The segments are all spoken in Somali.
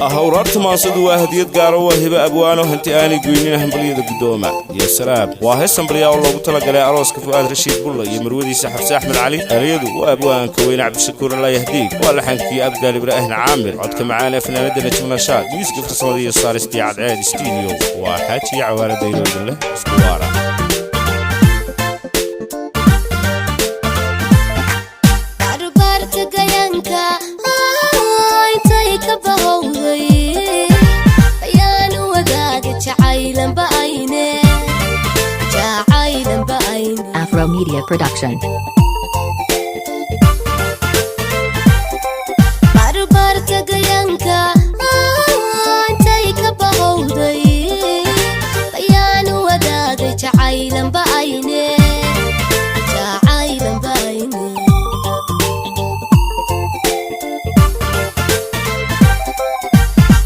Hawraarta maansadu waa hadiyad gaaro, waa hibo abwaano, hanti aanay goynin. Hambalyada guddooma iyo salaam. Waa hees hambalyaa oo loogu talagalay arooska Fu'aad Rashiid Bulla iyo marwadiisa Xabse Axmed Cali. Erayadu waa abwaanka weyne Cabdishakuur Allaayahdiig, waa laxankii Abgaal Ibraahim Caamir, codka macaan ee fanaanada Najm Nashaad, muusiga, farsamada iyo saaristii Cadceed Stuudiyo. Waa Xaaji Cawaala Dayroodin leh, isku waara. Barbaarka gayanka intay ka bahowday ayaanu wadaaga jacaylanba ayne, jacaylanba ayne. Afro Media Production. Barbaarka gayanka intay ka bahowday ayaanu wadaaga jacaylanba ayne, jacaylanba ayne.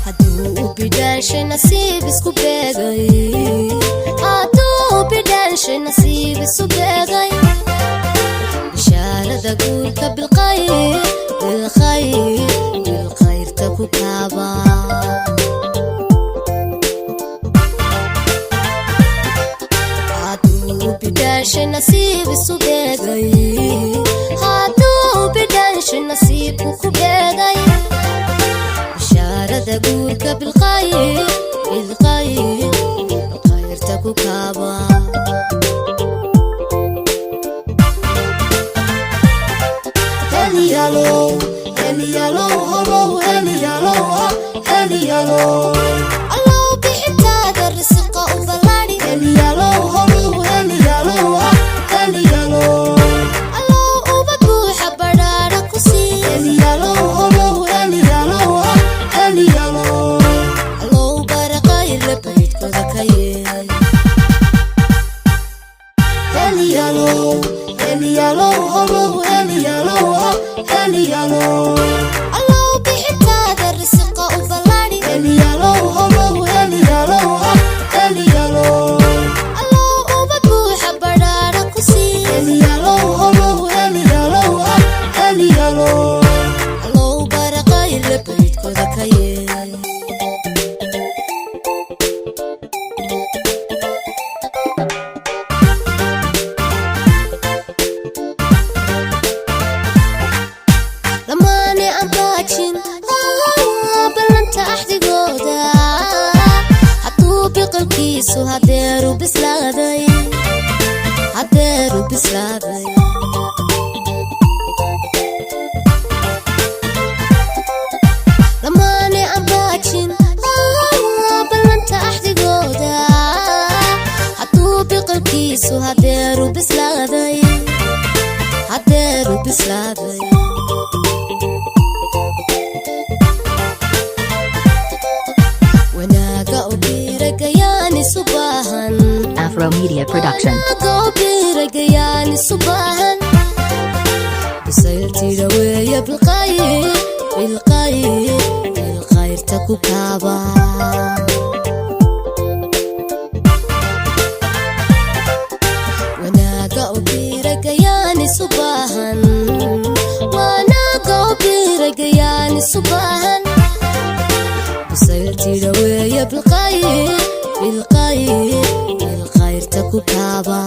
Hadduu u bidhaanshay nasiib isku beegay, hadduu bidhaanshay nasiib isu beegay, bishaarada guurka bilqayr, bilkhayr, bilkhayrta ku kaaba. Hadduu bidhaanshay nasiib isu beegay, hadduu bidhaanshay nasiibku ku beegay, bishaarada guurka bilkhayr, bilkhayr, bilkhayrta ku kaaba. Allow bixintaada risiqa u ballaadhi. Allow uba buuxa badhaadha ku sii. Allow baraqayla baydkooda ka yeel. Allow bixintaada risiqa u ballaadhi. Allow uba buuxa badhaadha ku sii. Allow baraqayla baydkooda ka yeel. Lamaane aan baajin ballanta axdigooda, hadduu biqilkiisu hadeeru bislaaday, hadeeru bislaaday. Lamaane aan baajin ballanta axdigooda, hadduu biqilkiisu hadeeru bislaaday, hadeeru bislaaday. Wanaaga u biiragayaan isu baahan. Afro Media Production. Wanaaga u biiragayaan isu baahan, bisayltida weeye bilqayr, bilqayr, bilkhayrta ku kaaba. Wanaaga u biiragayaan isu baahan, wanaaga u biiragayaan isu baahan, bisayltida weeye bilqayr, bilqayr, bilkhayrta ku kaaba.